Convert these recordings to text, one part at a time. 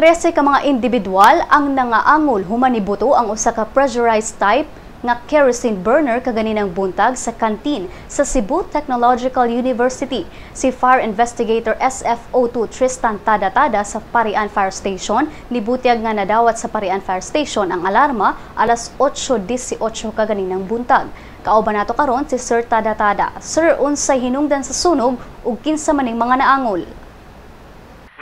13 ka mga individual ang nangaangol human nibuto ang usa ka pressurized type nga kerosene burner kaganinang buntag sa kantin sa Cebu Technological University. Si Fire Investigator SFO2 Tristan Tadatada sa Parian Fire Station nibutyag nga nadawat sa Parian Fire Station ang alarma alas 8:18 kaganinang buntag. Kauban nato karon si Sir Tadatada. Sir, unsay hinungdan sa sunog ug kinsa maning mga naangol?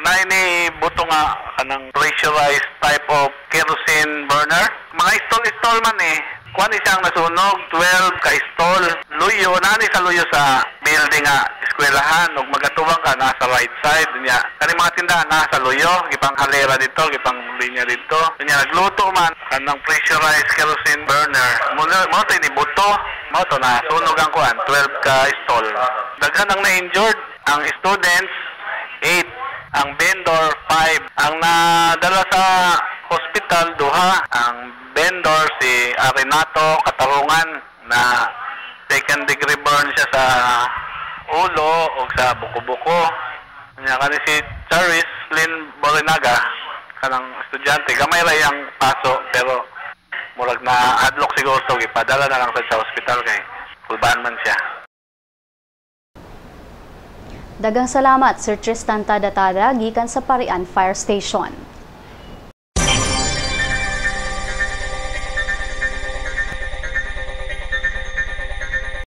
Naay nibuto nga kanang pressurized type of kerosene burner. Mga stall-stall man eh. Kuan isang nasunog, 12 ka stall. Luyo, nani sa luyo sa building nga eskwelahan ug magatubang ka nasa right side niya. Kani mga tindahan nasa luyo, gipang halera dito, gipang linya dito. Nya nagluto man kanang pressurized kerosene burner. Mo to ni buto, mo to na sunog ang kuan, 12 ka stall. Daghan ang na-injured, ang students 8, ang vendor 5, ang nadala sa hospital duha, ang vendor si Renato Katarungan na second degree burn siya sa ulo o sa buko-buko. Nya kani si Charis Lynn Borinaga, kanang estudyante, gamay ra iyang paso pero murag na adlok siguro to, gipadala na lang sa hospital kay kulbaan man siya. Daghang salamat, Sir Tristan Tadatada, gikan sa Parian Fire Station.